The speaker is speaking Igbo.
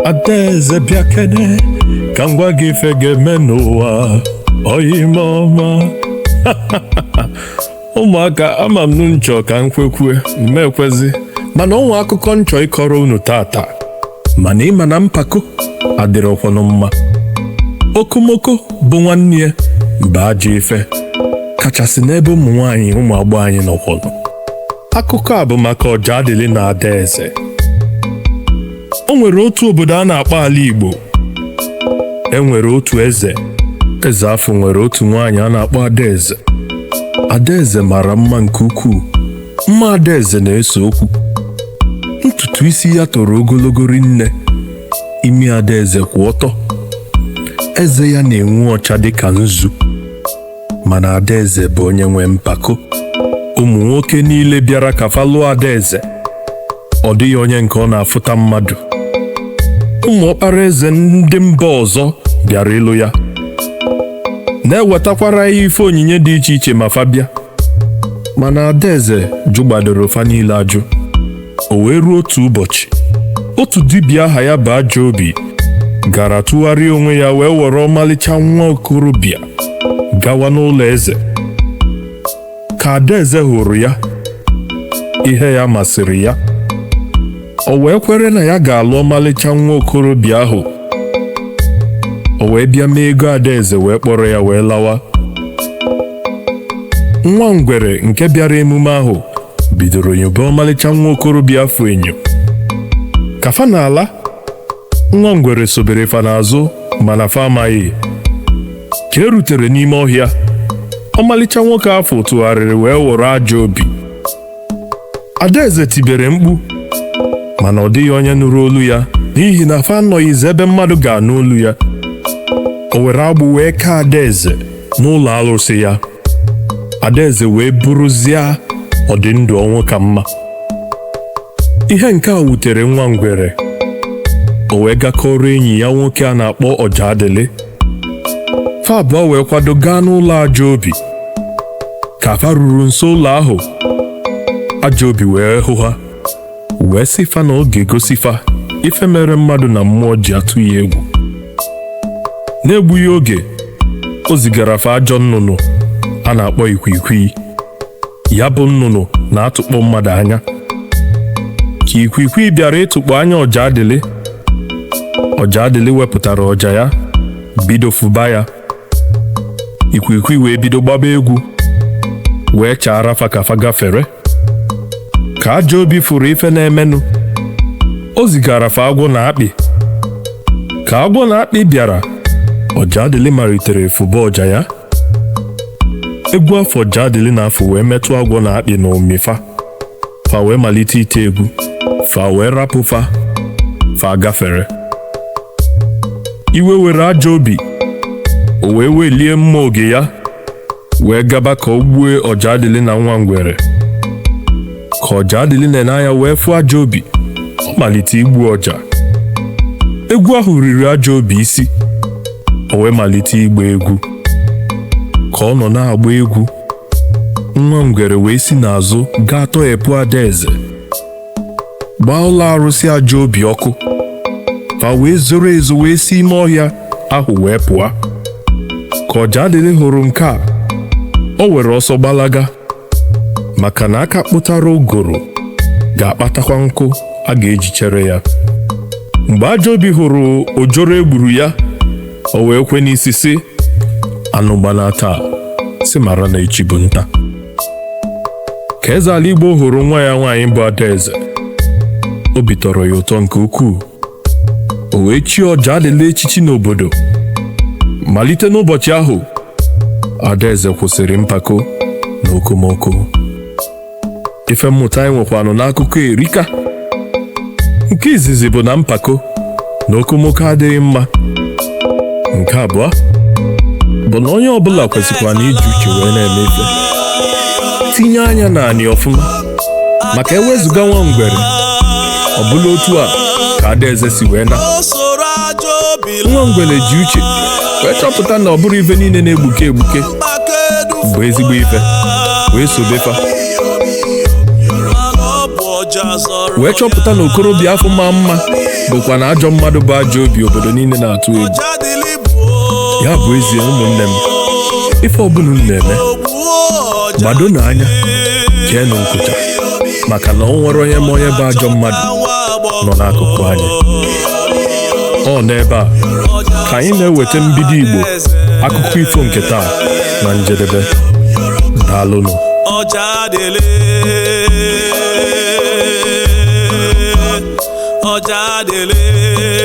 Adaeze, bịakene ka m gwa gị ife ga-eme n'ụwa. Oyime ọma, ụmụaka, ama m nchọ ka m kwekwue m ekwezi, mana onwe akụkọ nchọ ịkọrọ unu tata. Mana ịma na mpako adịrọkwanụ mma. Okomoko bụ nwanne ya bụ ajọ ife kachasị n'ebe ụmụ nwaanyị, ụmụ agbọghọ anyị nọkwanụ. Akụkọ a bụ maka Ọjadịlị na Adaeze. O nwere otu obodo a na-akpọ ala Igbo. E nwere otu eze. Eze afọ nwere otu nwaanyị a na-akpọ Adaeze. Adaeze mara mma nke ukwuu. Mma Adaeze na-ese okwu. Ntutu isi ya toro ogologo rinne. Imi Adaeze kwụ ọtọ. Eze ya na-enwu ọcha dịka nzu. Mana Adaeze bụ onye nwe mpako. Ụmụ nwoke niile bịara ka fa lụọ Adaeze, ọ dịghị onye nke ọ na-afụta mmadụ. Ụmụ ọkpara eze ndị mba ọzọ bịara ịlụ ya, na-ewetakwara ya ife onyinye dị iche iche ma fa bịa, mana Adaeze jụgbadoro fa niile ajụ. O wee ruo otu ụbọchị, otu dibịa aha ya bụ Ajọ Obi gara tụgharịa onwe ya wee were ọmalịcha nwa okorobịa gawa n'ụlọ eze. Ka Adaeze hụrụ ya, ihe ya masịrị ya. O wee kwere na ya ga-alụ ọmalịcha nwa okorobịa ahụ. O wee bịa mee ego Adaeze wee kpọrọ ya wee lawa. Nwa ngwere nke bịara emume ahụ bidoro nyobe ọmalịcha nwa okorobịa afọ enyo. Ka fa na-ala, nwa ngwere sobere fa n'azụ, mana fa amaghị. Ka e rutere n'ime ọhịa, ọmalịcha nwoke afọ tụgharịrị wee wọrọ Ajọ Obi. Adaeze tibere mkpu, mana ọ dịghị onye nụrụ olu ya n'ihi na fa anọghịzi ebe mmadụ ga-anụ olu ya. O were agbụ wee kee Adaeze n'ụlọ arụsị ya. Adaeze wee bụrụzie ọdịndụ ọnwụ ka mma. Ihe nke a wutere nwa ngwere. O wee gakọrọ enyi ya nwoke a na-akpọ Ọjadịlị. Fa abụọ wee kwado gaa n'ụlọ Ajọ Obi. Ka fa ruru nso ụlọ ahụ, Ajọ Obi wee hụ ha, wee sị fa na ọ ga-egosi fa ife mere mmadụ na mmụọ ji atụ ya egwu. Na-egbughị oge, o zigara fa ajọ nnụnụ a na-akpọ ikwikwii. Ya bụ nnụnụ na-atụkpọ mmadụ anya. Ka ikwikwii bịara ịtụkpọ anya Ọjadịlị, Ọjadịlị wepụtara ọja ya, bido fụba ya. Ikwikwii wee bido gbaba egwu, wee chaara fa ka fa gafere. Ka Ajọ Obi fụrụ ife na-emenụ, o zigara fa agwọ na akpị. Ka agwọ na akpị bịara, Ọjadịlị malitere fụba ọja ya. Egwu afọ Ọjadịlị na-afụ wee metụ agwọ na akpị na ụmị fa. Fa wee malite ite egwu. Fa wee rapụ fa. Fa gafere. Iwe were Ajọ Obi. O wee welie mma oge ya wee gaba ka o gbue Ọjadịlị na nwa ngwere. Ka Ọjadịlị na-ene anya wee fụ Ajọ Obi, ọ malite igbu ọja. Egwu ahụ riri Ajọ Obi isi. O wee malite ịgba egwu. Ka ọ nọ na-agba egwu, nwa ngwere wee si n'azụ gaa tọghepụ Adaeze, gbaa ụlọ arụsị Ajọ Obi ọkụ. Fa wee zoro ezo wee si ime ọhịa ahụ wee pụọ. Ka Ọjadịlị hụrụ nke a, o were ọsọ gbalaga, maka na aka kpụtara ụgụrụ ga-akpatakwa nkụ a ga-eji chere ya. Mgbe Ajọ Obi hụrụ ojoro egburu ya, o wee kwe n'isi sị, anụ gbana taa, sị mara na echi bụ nta. Ka eze ala Igbo hụrụ nwa ya nwaanyị bụ Adaeze, obi tọrọ ya ụtọ nke ukwuu. O wee chie Ọjadịlị echichi n'obodo. Malite n'ụbọchị ahụ, Adaeze kwụsịrị mpako na okomoko. Ife mmụta anyị nwekwanụ n'akụkọ erika. Nke izizi bụ na mpako na okomoko adịghị mma. Nke abụọ bụ na onye ọbụla kwesịkwa na iji uche wee na-eme ife, tinye anya naanị ọfụma, maka ewezuga nwa ngwere, ọ bụla otu a ka Adaeze si wee na. Nwa ngwere ji uche wee chọpụta na ọ bụrụ ife niile na-egbuke egbuke bụ ezigbo ife, wee sobe fa. Wee chọpụta na okorobịa afọ ma mma bụkwa na ajọ mmadụ bụ ajọ obi obodo niile na-atụ egwu. Ya bụ ezie, ụmụnne m, ife ọbụla unu na-eme, gbadonụ anya, keenụ nkụcha, maka na o nwere onye ma onye bụ ajọ mmadụ nọ n'akụkụ anyị. Ọ n'ebe a ka anyị na-eweta mbido Igbo akụkọ ifo nke taa na njedebe. Daalụnụ. Ọjadịlị, Ọjadịlị.